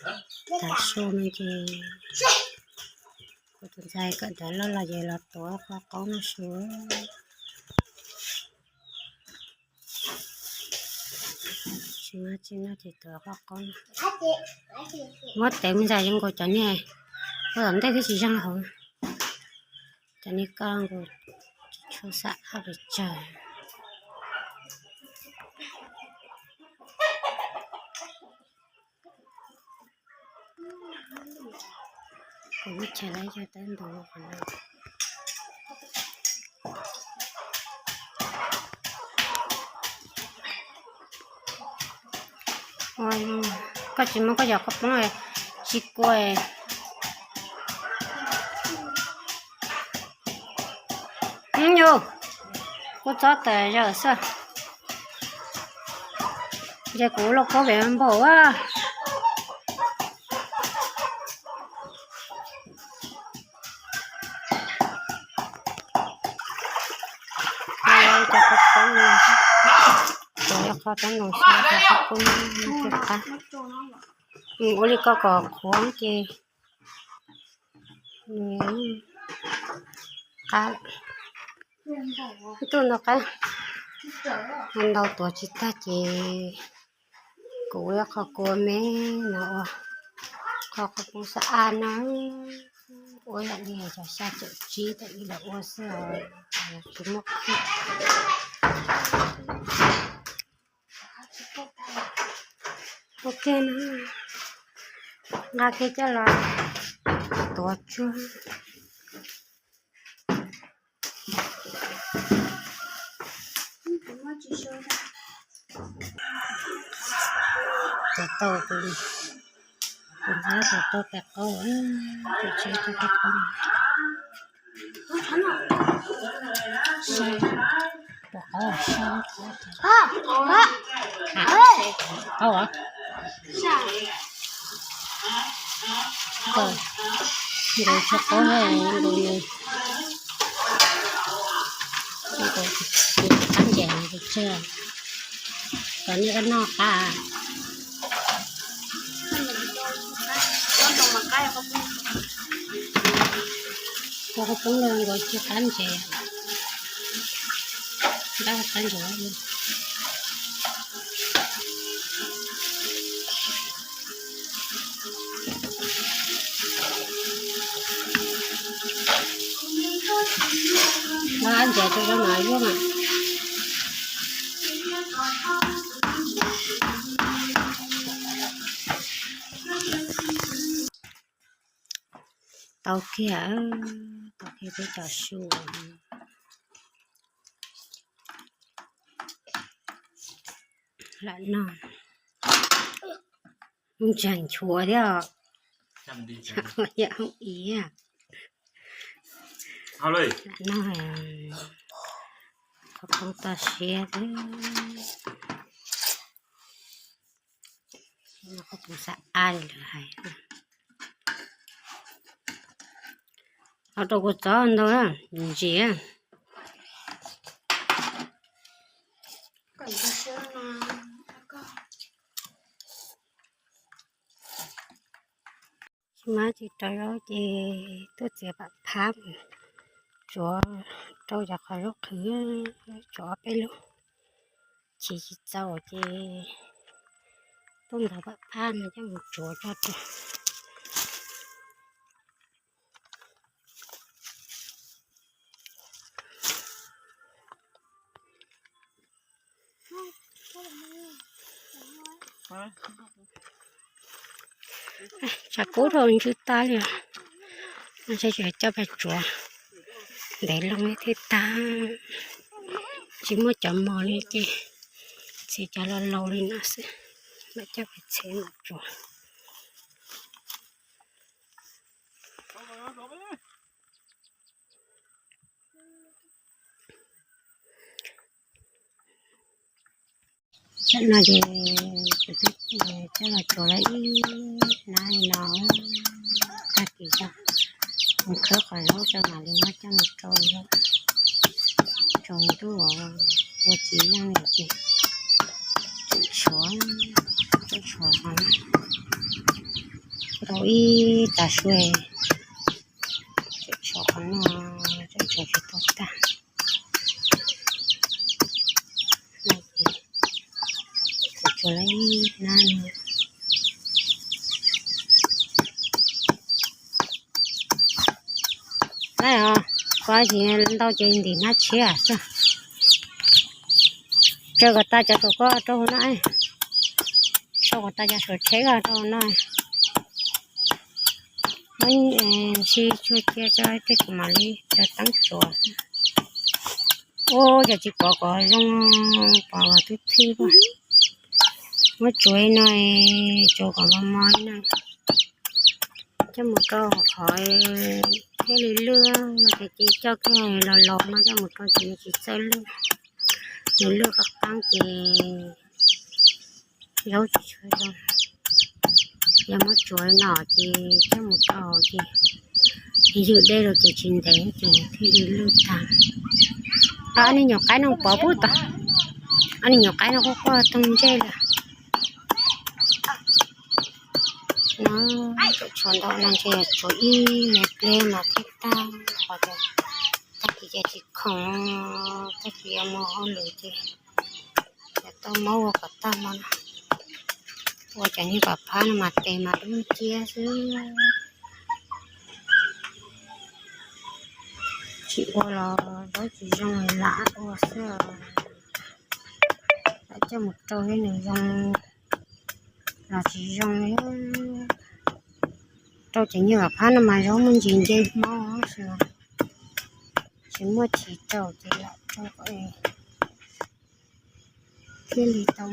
Tav su no ces kuv tus ntxhais kawm ntawv loj los ces los tuav qhov qaub no su. Tsis muaj tsi no ces tuav qhov qaub no. Muab tev me ntxhais zoo nkaus cov niag ua tom ntej twb tsis zoo hauv. Cov niag ko nkaus tsis tshua xav ab pes tsawg. Kuv ib chav lawv yog tab ntus qhov no. Koj tsis muab koj cov qhov poob tsis kua. Yus, kuv txob tas zog xwb. Ces kuv lauj kaub pem npaum a. Cov qhov poob, cov qhov poob nkaus xwb, cov qhov poob qab. Ua li ko kom qhuav ces nws qab. Ib tug ntau qab, ntau tuav tsis tag ces kuv ua qhov kua me no ua qhov qhov poob xab ab no. Ua yam li cov xya caum tsib tam ib los ua xwb, tsis muaj qhov. Ok na, nqa kiag coj los tuav tsuag. Tuav tau, tus ntxhais tuav tau pem qaub, tus tshiab tuav tau pem qaub. Pem qaub, qaub os. Nkaus tsis qaub, nkaus nws, nkaus tsis qab ntses nws tsawg. Cov niag koj noj qab. Koj poob los nkaus tsis qab ntses, ntab qab ntses. Nqa ntses rau zoo mas yuav mas. Tau kiag, tau kiag peb cov su lam noj. Ntsa nchuav thiab os. Yam ib, lam noj qhov poob toj siab xwb. Qhov poob xab ab li lawv hais. Ua rau kuv txob ntau ntsis. Tsis muaj tsis rau zaub ces tuaj txiav pam phab mus tsuav rau cov qhov zaub qhwv, tsuav ob peb lub. Chim tsis txaus ces tuaj ntaus pam phab no coj mus tsuav tso rau. Tshav kub dhau ntswj tag li os. Coj pais tsuav ntev loo thiaj tag. Tsis muaj cov mos li ces txiav cov laus laus li no xwb, mam coj pais txhev mam tsuav. Tam no ces kuv twb coj los tsuav lawm ib hnab li no, tag kis tso, mus khawb qhov zaub tso mam li muab coj mus rau zaub. Tsaus ntuj ua tsis yeej li ces tseem tshuav, tseem tshuav qhov no. Tau ib tag su, tseem tshuav qhov no, tseem tshuav tsis tau tag. Tseem tshuav ib hnab no. Laib os, koj tsis ntau ces ntim hnab tshiab xwb. Tsaws kom tas cov suav koj rau hauv no, sau kom tas cov suav tsheb koj rau hauv no. Muab si tshuaj cia tso tej kuv mam li rau teeb tsuav. Ua cas tsis pom kom zoo, pom kom twb thij. Muab tsuav no, tsuav kom mos mos no, coj mus rau hauv qhov thiaj li lwj. Yog tias coj kiag los los no coj mus rau ces nws tsis txawj lwj, nws lwj qab qab ces zaub tsis tshua zoo. Yog muab tsuav no ces coj mus rau ces ywm dej los ces tsis ntev ces thiaj li lwj tag. Ob niag nyuam qaib no pov pub tod, ob niag nyuam qaib no quaj quaj toog ntsej lawm. No, tshuav ntau no ntshe tshuav ib me pliag mas thiaj tag, qhov tias tag kis ces tsis khoom, tag kis yuav mus hauj lwm ces yuav tau muab ua kom tag no. Ua cov niag pam phab no mas tes mas dub nciab xwb. Tsis ua los zaub tsis zoo, lam ua xwb. Lam coj mus rau thiab nws zoo los tsis zoo li. Rau cov niag pam phab no mas zaub muaj ntsis nce hmo, tsis muaj chiv rau ces lam rau kom thiaj li tau.